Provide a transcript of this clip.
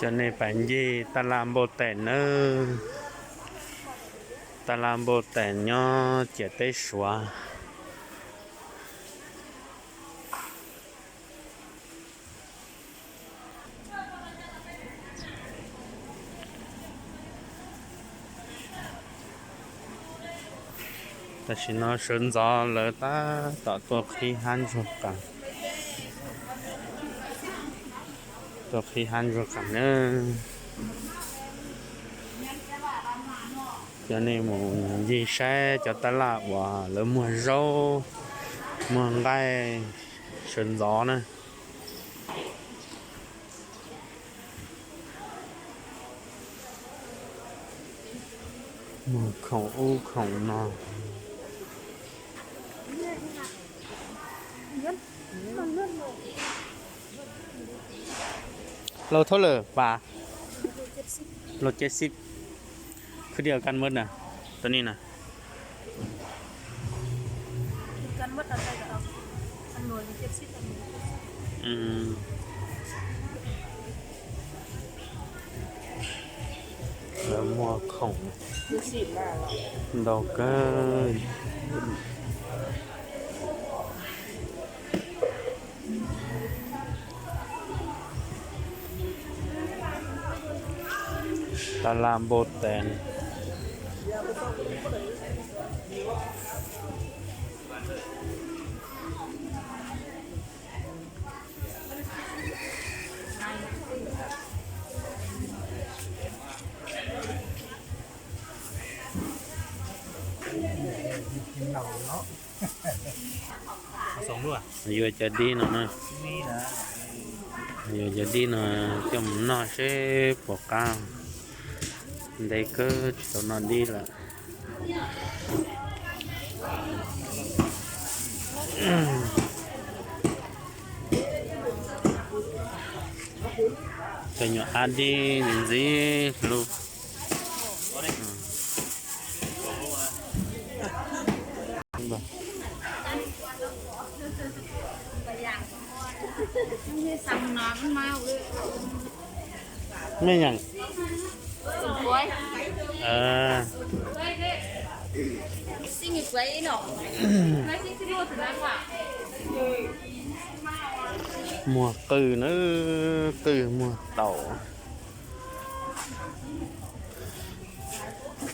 Cov nej pais ncig taj laj npau taws nawb. Taj laj npau taws nyob ciam teb Suav. Tam sim no sawv ntxov lawv tab tom tuaj qhib hab ntsuag qas, tuaj qhib hab ntsuag qas nawb. Cov nej mus ncig saib cov taj laj uas lawv muag zaub muag nqaij sawv ntxov na. Muag khoom ub khoom no. Lô thab lawm pas? Lô ceb xib. Khwb diav kan mab na, tus ni na. Lawv muag khoom ntau kawg. Taj laj npau taws. Yuav cov dib no na. Yuav cov dib no coj mus noj seb puas qab. Ntev kawg tsis tau noj dib lawm. Cov nyuam ab dib ntxim hlub. Mej yam muag qwj na, qwj muag taum.